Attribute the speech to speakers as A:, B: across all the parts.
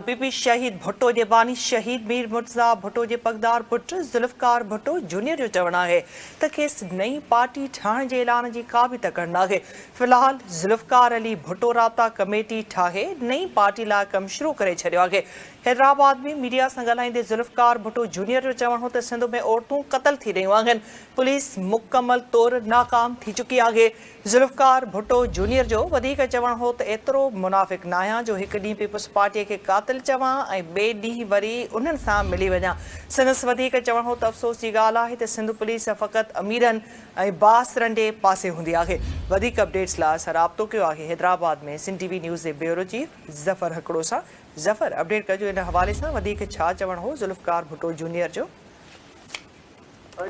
A: P P شهيد ڀٽو جي باني شهيد مير مرتضيٰ ڀٽو جي پڳدار پٽ ذوالفقار ڀٽو جونيئر جو چوڻ آهي ته کيس نئين پارٽي ٺاهڻ جي اعلان جي ڪا به تڪڙ ناهي، في الحال ذوالفقار علي ڀٽو رابطا ڪميٽي ٺاهي نئين پارٽي لاء ڪم شروع ڪري ڇڏيو آهي. حيدرآباد ۾ ميڊيا سان ڳالهائيندي ذوالفقار ڀٽو جونيئر جو چوڻ هو ته سنڌ ۾ عورتون قتل ٿي رهيون آهن، پوليس مڪمل طور ناڪام ٿي چڪي آهي. ذوالفقار ڀٽو جونيئر جو وڌيڪ چوڻ هو ته ايترو منافق ناهيان جو هڪ ڏينهن پيپلز پارٽي کي قاتل چوان ۽ ٻئي ڏينهن وري انهن سان ملي وڃان. سندس وڌيڪ چوڻ هو ته افسوس جي ڳالهه آهي ته سنڌ پوليس فقط اميرن ۽ بااثرن جي پاسي هوندي آهي. وڌيڪ اپڊيٽس لاء اسان رابطو ڪيو آهي حيدرآباد ۾ سنڌ ٽي وي نيوز جي بيورو چيف ظفر هڪڙو سان. ظفر اپڊيٽ ڪجو ان حوالي سان وڌيڪ ڇا چوڻ هو ذوالفقار ڀٽو جونيئر جو.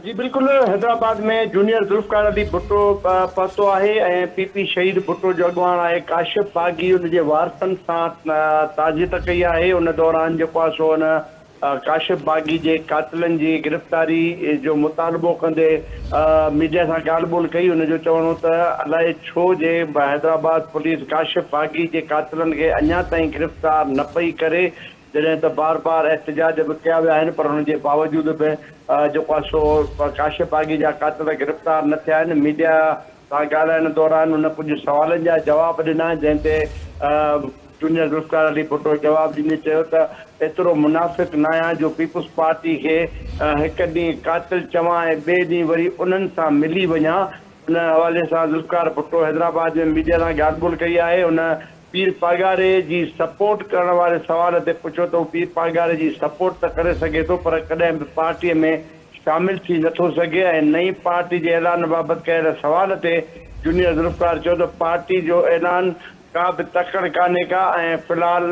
B: جي بلڪل حيدرآباد ۾ جونيئر ذوالفقار علي ڀٽو پهتو آهي ۽ پي پي شهيد ڀٽو جو اڳواڻ آهي ڪاشف باغي ان جي وارثن سان تعزيت ڪئي آهي ان دوران جيڪو آهي سو ان ڪاشف باغي جي قاتلن جي گرفتاري جو مطالبو ڪندي ميڊيا سان ڳالهه ٻولهه ڪئي ان جو چوڻ هو ته الائي ڇو جي حيدرآباد پوليس ڪاشف باغي جي قاتلن کي اڃا تائين گرفتار نه پئي ڪري جڏهن ته بار بار احتجاج به ڪيا ويا آهن پر ان جي باوجود به جيڪو آهي سو ڪاشف باغي جا قاتل گرفتار نه ٿيا آهن، ميڊيا سان ڳالهائڻ دوران هن ڪجهه سوالن جا جواب ڏنا جنهن تي جونيئر ذوالفقار علي ڀٽو جواب ڏيندي چيو ته ايترو منافق ناهيان جو پيپلز پارٽي کي هڪ ڏينهن قاتل چوان ۽ ٻئي ڏينهن وري انهن سان ملي وڃان، ان حوالي سان ذوالفقار ڀٽو حيدرآباد ۾ ميڊيا سان ڳالهه ٻولهه ڪئي آهي، هن پير پاڳاري جي سپورٽ ڪرڻ واري سوال تي پڇيو ته هو پير پاڳاري جي سپورٽ ته ڪري سگهي ٿو پر ڪڏهن به پارٽي ۾ شامل ٿي نٿو سگهي ۽ نئين پارٽي جي اعلان بابت ڪيل سوال تي جونيئر ذوالفقار چيو ته پارٽي جو اعلان ڪا به تڪڙ ڪانهي ڪا ۽ في الحال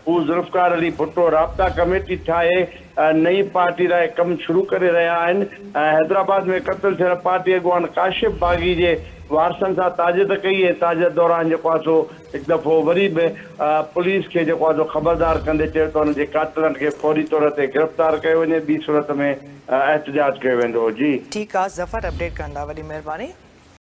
B: هو ذوالفقار علي ڀٽو رابطا ڪميٽي ٺاهي نئين پارٽي لاء ڪم شروع ڪري رهيا آهن ۽ حيدرآباد ۾ قتل ٿيل پارٽي اڳواڻ ڪاشف باغي جي وارثن سان تعزيت ڪئي ۽ تعزيت دوران جيڪو آهي سو هڪ دفعو وري به پوليس کي جيڪو آهي سو خبردار ڪندي چيو ته ان جي قاتلن کي فوري طور تي گرفتار ڪيو وڃي ٻي صورت ۾ احتجاج ڪيو ويندو جي.
A: ٺيڪ آ ظفر اپڊيٽ ڪرڻ لاء وڏي مهرباني.